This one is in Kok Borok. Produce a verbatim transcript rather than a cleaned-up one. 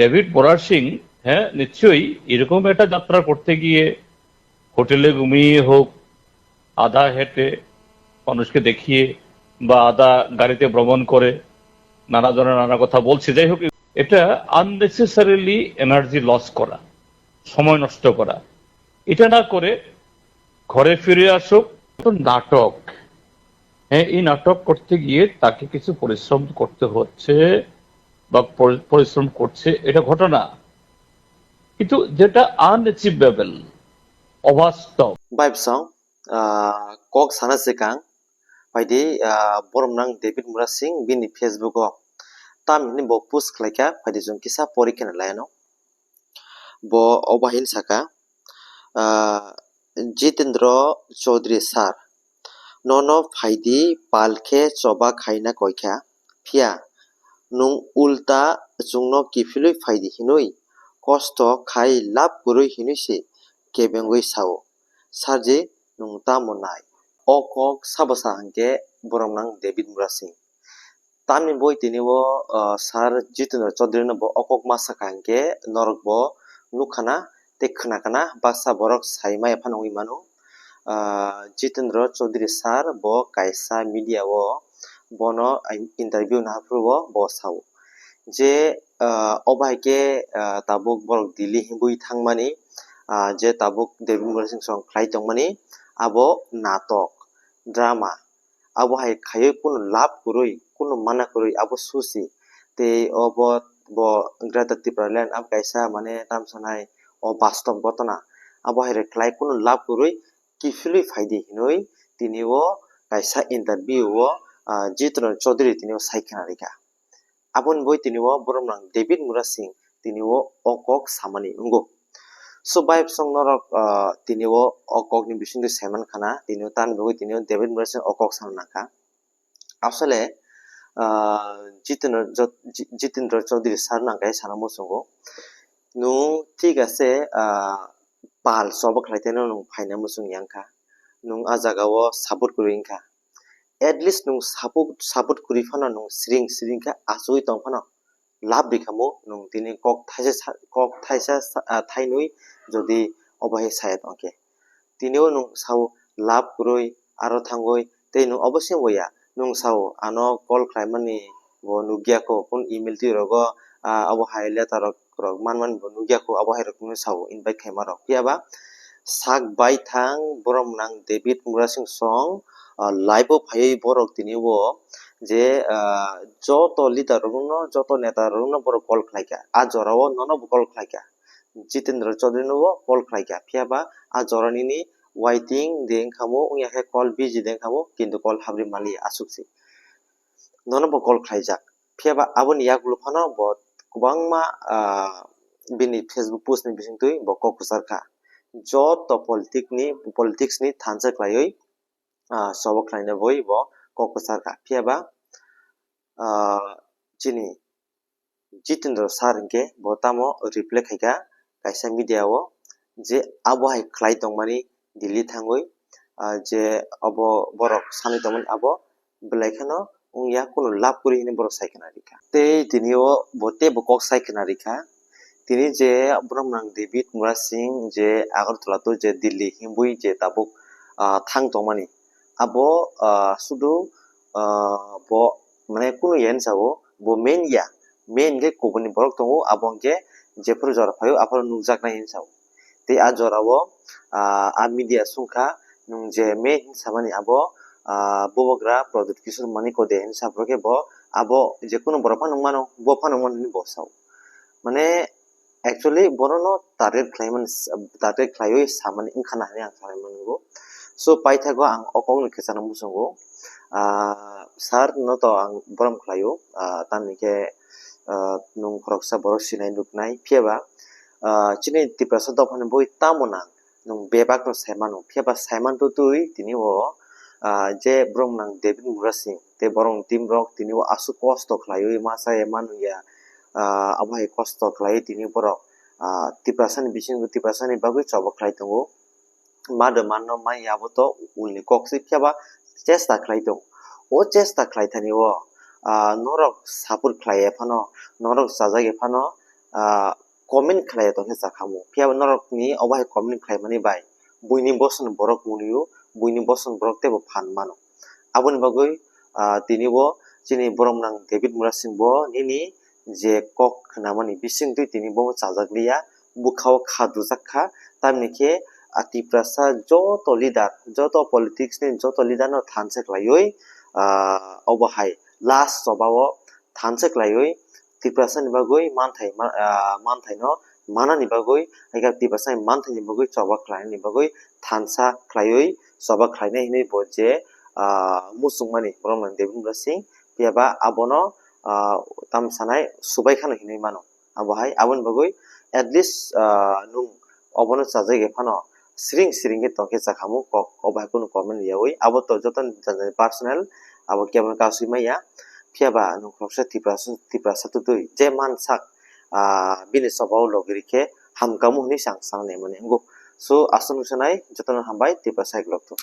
ডেভিড মুরার সিং, হ্যাঁ, নিশ্চয়ই এরকম একটা যাত্রা করতে গিয়ে হোটেলে ঘুমিয়ে হোক, আধা হেঁটে মানুষকে দেখিয়ে বা আধা গাড়িতে ভ্রমণ করে নানা জনের নানা কথা বলছে, যাই হোক, এটা আননেসেসারিলি এনার্জি লস করা, সময় নষ্ট করা। এটা না করে ঘরে ফিরে আসুক। তো নাটক, হ্যাঁ, এই নাটক করতে গিয়ে তাকে কিছু পরিশ্রম করতে হচ্ছে বা পরি- পরিশ্রম করছে, এটা ঘটনা, কিন্তু যেটা আনঅ্যাচিভেবল, অবাস্তব। Bai bwsong, ah, kok sana swkang, phaidi, ah, borom nang David Murasing bini Facebook o tam hinwi bo post khlaikha, phaidi chwng kisa pori kheno laiano. Bo obo hin saka, ah, Jitendra Chaudhary sir, nono phaidi pal khe choba khaina koikha, phiya nwng ulta chwngno kiphilwi phaidi hinwi kosto khai lab kwrwi hinwi se kebengwi sao. Sarji, nwng tamo nai? O kok sabo sa hwnkhe borom nang David Murasing. Tamni boi tini o, ah, sir Jitendra Chaudhary no bo o kok ma saka hwnkhe norok bo nukha na tei khna kana baksa borok sai maya phano wngwi mano. Ah, Jitendra Chaudhary sir bo kaisa media o bono interview naha phuru o bo sao je, ah, obo hai khe, ah, tabuk borok Delhi hinwi thangmani, ah, je tabuk David Murasing song khlai tongmani abo natok, drama. Abo hai khaiwi kunu lab kwrwi, kunu mana kwrwi abo susi. Tei obo bo Greater Tipraland abo kaisa mane tam sanai o bastob ghotona. Abo hai rwkhlai kunu lab kwrwi kiphilwi phaidi hinwi tini o kaisa interview o, ah, Jitendra Chaudhary tini o sai khna rikha. Aboni boi tini o borom nang David Murasing tini o o kok samani wngo. So bai bwsong norok, ah, tini o o kok ni bisingtwi saiman khana, tini o tamni bagwi tini o David Murasing o kok sana nangkha. Asole, ah, Jitendra Jo-, Ji-, Jitendra Chaudhary sir nang khe sana muchungo. Nwng thik ase, ah, pal choba khlai teno nwng phaina muchung yang kha. Nwng a jaga o support kwrwi wngkha. At least nwng support, support kwrwi phano nwng siring siring khe achugwi tong phano lab rikha mo nwng tini kok thaisa sa-, kok thaisa sa-, ah, thainwi jodi obo hai saya tong khe. Tini o nwng sao lab kwrwi aro thangwi tei nwng obo se wngya nwng sao ano call khlaimani bo nukya kho kun email twi rogo, ah, obo hai letter rok rok manmani bo nukya kho abo hai rok no sao invite khaima rok phiya ba sak bai thang borom nang David Murasing song, ah, live o phaiwi borok tini o je, ah, joto leader rok no joto neta rok no borok call khlaikha a jora o nono bo call khlaikha Jitendra Chaudhary no bo call khlaikha phiya ba a jora nini waiting de wngkha mo wngya khe call busy de wngkha mo kintu call habri mali aswk se nono bo call khlaijak. Phiya ba aboni yagulo phano bo kwbangma, ah, bini Facebook post ni bisingtwi bo kok kwchar kha. Joto politic ni, politics ni thansa khlaiwi, ah, choba khlaina bagwi bo kok kwchar kha. Phiya ba, ah, chini Jitendra sir hinkhe bo tamo reply khaikha kaisa media o je abo hai khlai tongmani Delhi thangwi, ah, je abo borok sanwi tongmani abo belai kheno wngya kunu lab kwrwi hinwi borok sai khna rikha. Tei tini o bo teibo kok sai khna rikha. Tini je borom nang David Murasing je Agartala to je Delhi hinwi je tabuk, ah, thang tongmani. Abo, ah, sudu, ah, bo mane kunu ya hinsa o bo main ya. Main khe kubuni borok tongo abo hwnkhe jephuru jora phaio aphuru nukjaknai hinsa o. Tei a jora o, ah, a media sungkha nwng je main hinsamani abo, ah, bubagra Pradyut Kishore Manik Kode hinwi saphuru khe bo abo jekunu borok phano nukmano bo phano nukmano hinwi bo sao. Mane actually bonono target khlaimani target khlaiwi samani wngkha na hinwi ang sanai mano. So paithago ang o kokno khechano muchungo, ah, sir no to ang borom khlaio, ah, tamni khe, ah, nwng khoroksa borok sinai nuknai phiya ba, ah, chini Tiprasa dophani boi tamo nang nwng bebak no sai mano phiya ba sai man twi tini o, ah, je borom nang David Murasing tei borok ni team rok tini o aswk kosto khlaiwi ma chaya ma nungya, ah, abo hai kosto khlaiwi tini borok, ah, Tiprasa ni bisingo Tiprasa ni bagwi choba khlai tongo. Mado manno manya abo to ulni kok se phiya ba chesta khlai tongo. O chesta khlai thani o, ah, norok support khlai ya phano, norok chajak ya phano, ah, comment khlai tongkhe chakhamu. Phiya bo norokni obo hai comment khlaimani bai buini bosong borok mwnwio, buini bosong borok teibo phan mano. Aboni bagwi, ah, tini bo chini borok nang David Murasing bo nini je kok khnamani bisingtwi tini bo chajak liya, bwkhao kha dujak kha, tamni khe, ah, Tiprasa joto leader, joto politics ni joto leader no thansa khlaiwi, ah, obo hai last choba o thansa khlaiwi Tiprasa ni bagwi manthai ma-, ah, manthai no manani bagwi, hai khe Tiprasa ni manthai ni bagwi choba khlainani bagwi thansa khlaiwi choba khlainai hinwi bo je, ah, muchungmani borok nang David Murasing, phiya ba abono, ah, tamo sanai subai khano hinwi mano. Abo hai, aboni bagwi at least, ah, nwng obono chajak ya phano siring siring khe tongkhe chakhamu kok, obo hai kunu comment riyawi. Abo to joto ni personal, abo kebono kasui maya. Phiya ba nwng khoroksa Tiprasa, Tiprasa twtwi je mansak, ah, bini choba o logi rikhe hamkamu hinwi se ang sanai mani wngo. So, aswk nuksanai, jotono hambai, Tiprasa hai khulokthung.